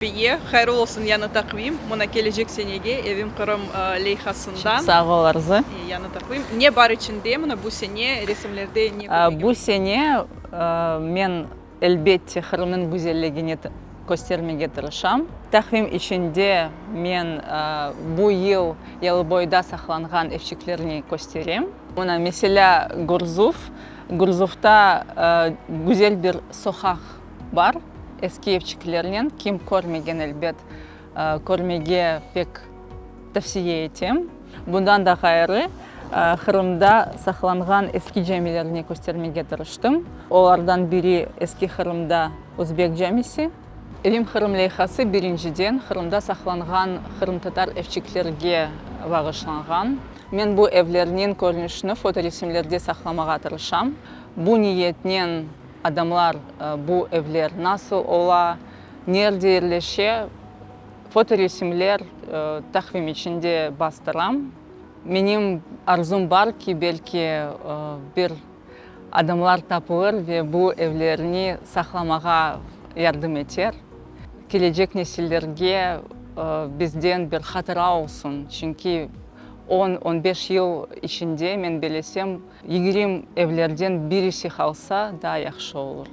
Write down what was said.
Biye, hayırlı olsun yañı taqvim. Mına kelecek senege Evim Qırım leyhasından. Çoq sağ ol, Arzı. Yañı taqvim. Ne bar içinde mına bu sene, resimlerde ne körmege Bu sene men, elbette, Qırımnıñ güzelligini köstermege tırışam. Taqvim içinde men bu yıl Yalıboyda saqlanğan evçiklerni kösterem. Mına, meselâ, Gurzuf. Gurzufta güzel bir soqaq bar, eski evçiklernen, kim körmegen, elbet, körmege pek tavsiye etem. Bundan da ğayrı, Qırımda saqlanğan eski camilerni köstermege tırıştım. Olardan biri Eski Qırımda Özbek camisi. Evim Qırım leyhası birinciden Qırımda saqlanğan qırımtatar evçiklerge bağışlanğan. Men bu evlerniñ körünişini fotoresimlerde saqlamağa tırışam. Bu niyetnen adamlar bu evler nasıl ola, nerde yerleşe, fotoresimler taqvim içinde bastıram. Menim arzum bar ki, belki bir adamlar tapılır ve bu evlerni saqlamağa yardım eter. Kelecek nesillerge bizden bir hatıra olsun, çünki on, on beş yıl içinde, men belesem, 20 evlerden birisi qalsa, daa yahşı olur.